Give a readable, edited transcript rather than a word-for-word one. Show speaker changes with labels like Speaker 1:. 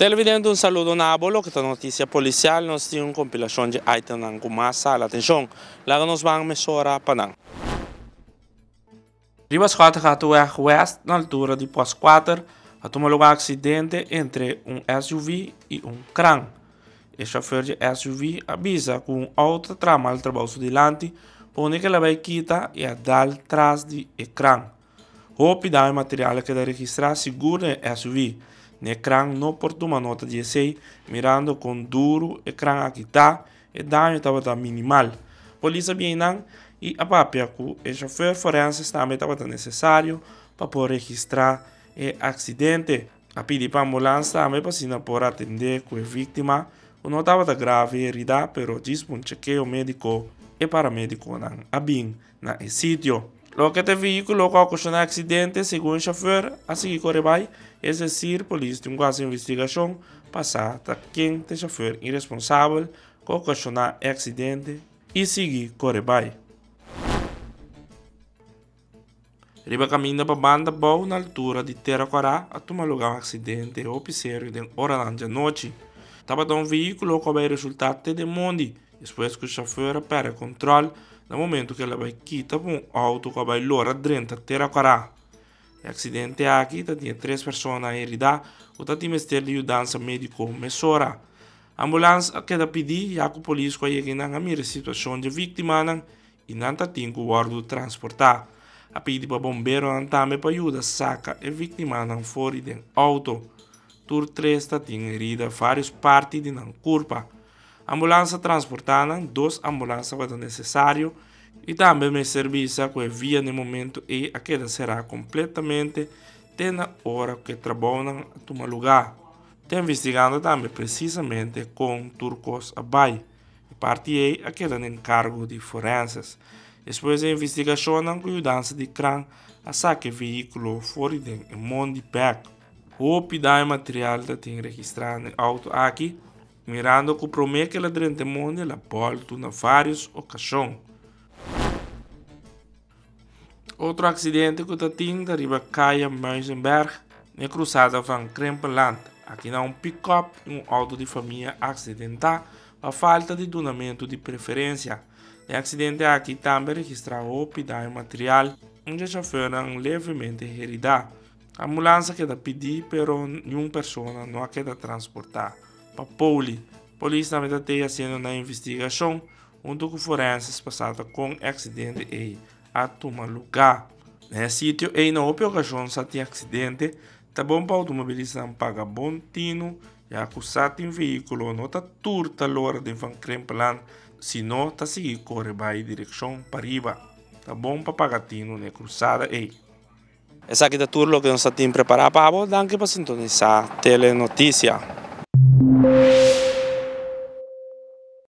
Speaker 1: Televidente un saludo na abo loke ta noticia policial nos tin un compilacion dje itemnan cu mas sala atencion laga nos ban mesora pa nan. Riba Schottegatweg West na altura di Post 4 a tuma lugar accidente entre un SUV y un kran. E chauffeur dje SUV a bisa cu un auto ta traha mal trabou su dilanti pone cu el a bay kita y a dal tras di e kran. Hopi daño material a keda registrá sigur den e SUV. Den e kran no por tuma nota di esei, mirando kon duru e kran aki ta, e daño tabata minimal. Polis a biei nan i a papia ku e shofèr forenses tambe tabata nesesario pa por registrá e aksidente. A pidi pa ambulans tambe pa asina por atendé ku e víktima ku no tabata grave heridá pero djis pa un chekeo médiko e paramedikonan a bin na e sitio. Loke ta e vehíkulo ku a okashoná e aksidente, segun e shofèr, a sigui kore bai, es desir polis tin ku hasi investigashon pa sa ta ken ta e shofèr iresponsabel ku a okashoná e aksidente i sigui kore bai. Riba kaminda pa banda bou na altura di Tera Kòrá a tuma lugá un aksidente hopi serio den oranan djanochi. Tabata un vehíkulo ku a bai resultá te den mondi despues ku shofèr a pèrdè kòntròl na momentu ku el a bai kita pa un outo ku a bai lora drenta Tera Kòrá. E aksidente aki ta tin e tres persona heridá ku ta tin mester di yudansa médiko mesora. Ambulans a keda pidí ya ku polis ku a yega einan a mira e situashon dje víktimanan i nan ta tin ku wòrdu transportá. A pidi pa bomberonan tambe pa yuda saka e víktimanan for di den outo. Tur tres ta tin herida vários parti di nan kurpa. Ambulans a transportá nan, dos ambulans tabata nesesario i tambe mester bisa ku e via na e momentu ei a keda será kompletamente te na ora ku e trabounan a tuma lugá. Ta investigando tambe presisamente kon tur kos a bai. E parti ei a keda den kargo di forenses. Despues di investigashonnan ku yudansa di kran a saka e vehíkulo for di den e mondi bèk. Hopi daño material ta tin registrá na e outo aki, mirando ku promé ku el a drenta e mondi el a bòltu na vários okashon. Otro aksidente ku ta tin ta riba Kaya Muizenberg na e krusada van Krempeland. Aki na un pikòp i un outo di famia aksidentá pa falta di dunamentu di preferensia. Den aksidente aki tambe a registrá hopi daño material, un dje shofèrnan levemente heridá. Ambulans a keda pidí pero niun persona no a keda transportá pa poli. Polis tambe ta tei hasiendo nan investigashon. Hunto ku forenses pa sa ta kon e aksidente ei a tuma lugá. Na e sitio ei na hopi okashon sa tin aksidente, ta bon pa outomobilistanan paga bon tinu ya ku sa tin vehíkulo no ta tur ta lora den Van Krempeland sino ta sigui kore bai direkshon pariba. Ta bon pa paga tinu na e krusada ei. Esaki ta tur loke nos ta tin prepará pa bo. Danki pa sintonisá Telenoticia.